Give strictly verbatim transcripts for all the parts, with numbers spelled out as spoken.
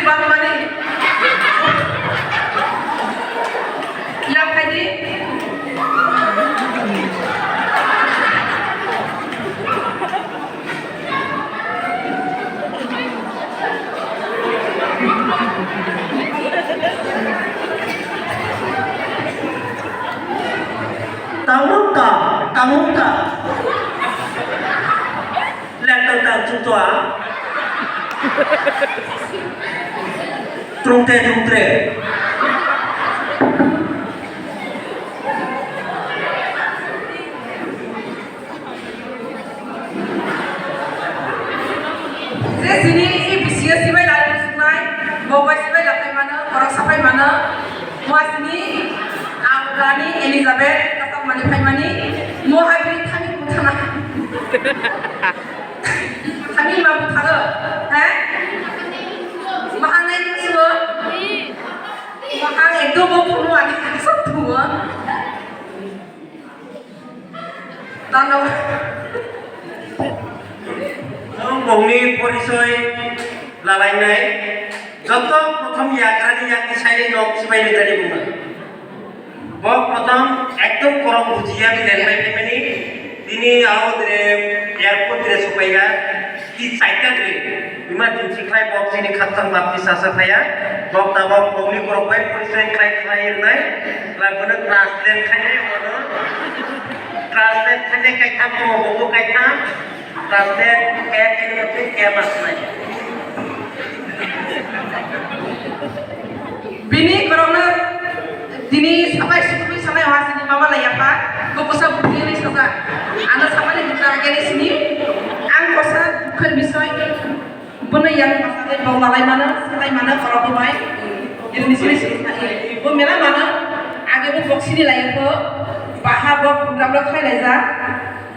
Pangmani. Yaphai di. Tangmung ka, tangmung ka. Lek tang tang chung chua. Trung tre, trung tre. Je sini i bisiyo sibai lai musungnai, bo bai sibai lapai mano, borok sapai mano. Mo asini ang Rani Elizabeth kasak mani phaimani, mo hai bini thani buthana. Thani ma buthano, he? Mahang nai musuo. Mahang ekdom bo phunu ani kasak thuo. Tano. Nwng bongni porisoy lalainai, joto prothom yagrani yakni saini nok sibai rijani buma. Bo prothom ekdom korok bujiya bilen bai phaimani, tini ao dire airport dire sopaiya. Ki chaita dre, emergency khlai bok chini khaktang baptist asa phaiya, bok tabok bokni borok bai porisai khlai khlai rwnai, khlai bono translate khainai bono, translate khainai kaitham bono bobo kaitham, translate kaya kini motwe kaya masnai. Bini korokno tini sabai sukui sanai ha sini mama lai yapha, bo kosa bukti ni sajak. Ano sabani bukti agene sini, ang kosa dukhor bisoi, bono yang pasai bong lalai mano, salai mano, korok bo bai. Ini sini sini sani. Bo mela mano, age bo box sini lai yapho, baha bo program rok khai lai ja,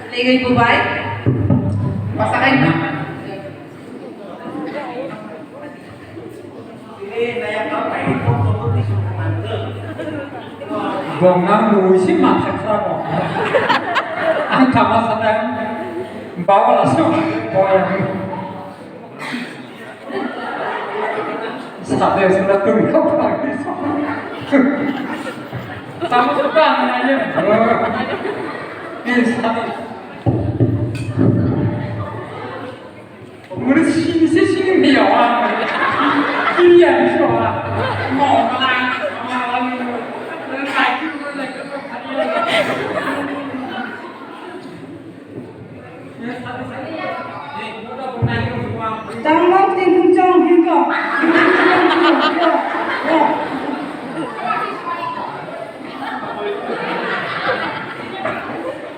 legei bo bai. Pasai na. Bong nang nui si ma thak sa bong. Ang kama sa nang bawa la so boya. Sa de sa tu ko pa ni so. Tamo sa ta na ye. Ni sa. Muri sini se sini ni ya wa. Ini ya ni so wa. Mo ma ma wa ni. Tangmok ni bujong hingo.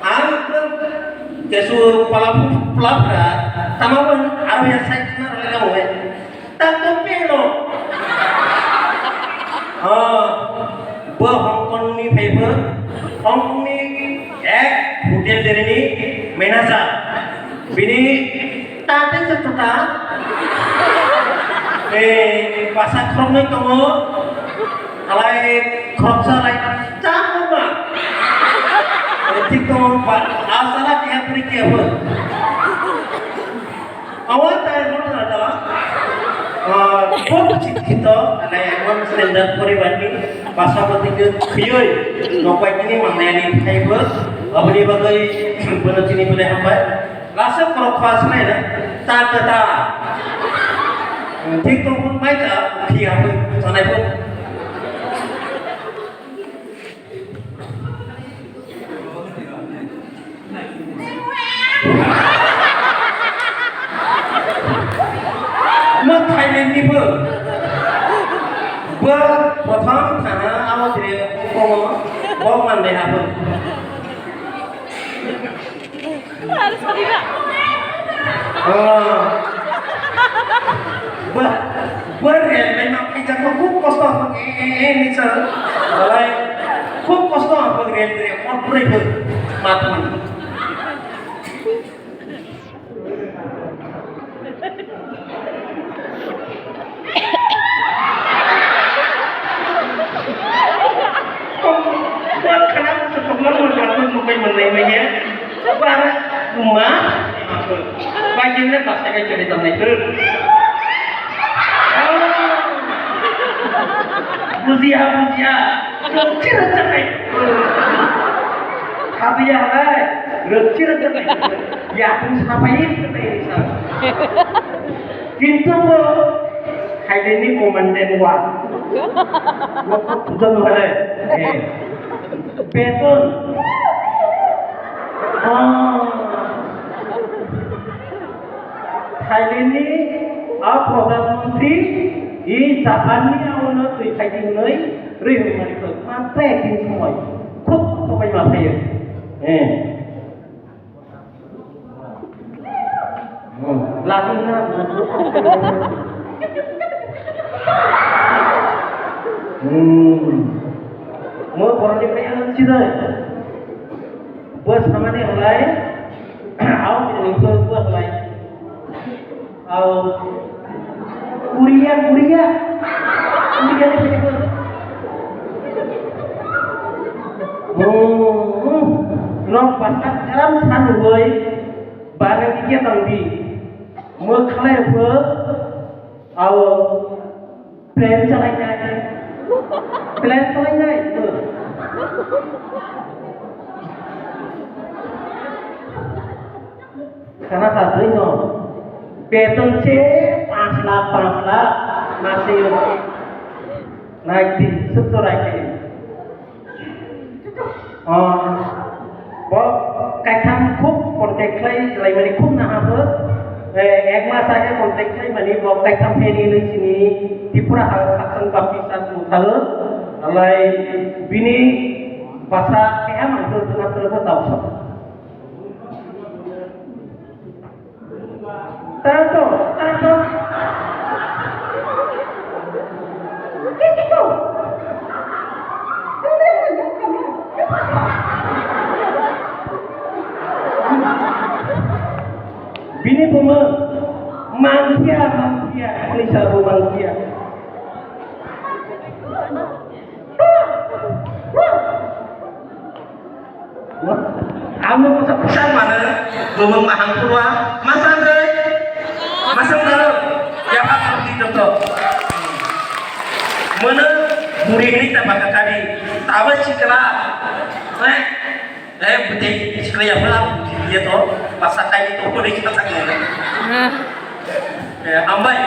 Ang kesu pala pula pula, tama pun aro ya sai kena rela we. Tak to pelo. Oh, bo Hong Kong ni phaibo, Hong Kong ni ek hotel dere ni manager. Bini tate se tuta. Eh, basa khoroknwi tongo. Alai khoroksa lai chamo ba. Thik tongo ba. Asala khe puri khe bo. Awa tai mo na da. Ah, bo chit khito alai mon standard poribar ni basa bo thik khiyoi. Nokwai tini mangnai ni phaibo. Aboni bagwi bono tini bole hambai. Lasa korok pas nai na, ta ta ta. Thik tong phung mai ta, phi ha phung, sanai phung. Ma Thailand ni bo. Bo prothom thana abo dire Hong Kong o, bo manlai ha phung. Ba, ba rel bai ma phaijak kho, khub kosto ang, e, e, e, ni sir. Alai, khub kosto ang, ba rel, rel, mot bwrwi bo, mat man. Bara kuma, bajinne basa kai chori tangnai. Bujiya, bujiya. Rwkchi rwkjaknai. Sabiya hai, rwkchi rwkjaknai. Yakung sapai rwkjaknai sa. Kintu bo Thailandni commandant wa. Bo kok puja no hai. Eh. Beton. Ah. Thailandni a Pradhan Mantri i Japanni aono twi khaidi hwnwi rwi hwnmani kok ma trek din somoi khub khoboi ma phaio. Eh. Hmm. Lagi na. Hmm. Mo borokni kaya sidai. Bo samani hwnlai, au ni hwnlai, bo hwnlai. Au. Korea, Korea. Korea ni people. Oh, rok basa karam sanwoi, barang kike tangdi. Mo khlai pho, au. Plane chalainai. Plane chalainai. Khana kha dui no. Beton se panch lakh, panch lakh. Mase. Naiti, sutto raiti. Oh, bo kaitham khub contact khlai, khlaimani khub naham bo. Eh, ek mas age contact khlaimani bo kaitham phaini hinwi sini Tripura ha khakchang baptist church mothago. Alai bini basa keha mangthor tuna tuna bo tausa. Tanto, tanto. Bini buma mangkhia, mangkhia, ani sabo mangkhia. Amo bwsa bwsa mano, bumung mahang purwa, masang dei, masang daro, yapa kang di joto. Mono buri ni ta baka kari, tawa sikla, eh, eh, bute sikla yapa, bute dia to, masa kai to, buri kita tak mono. Eh, ambai.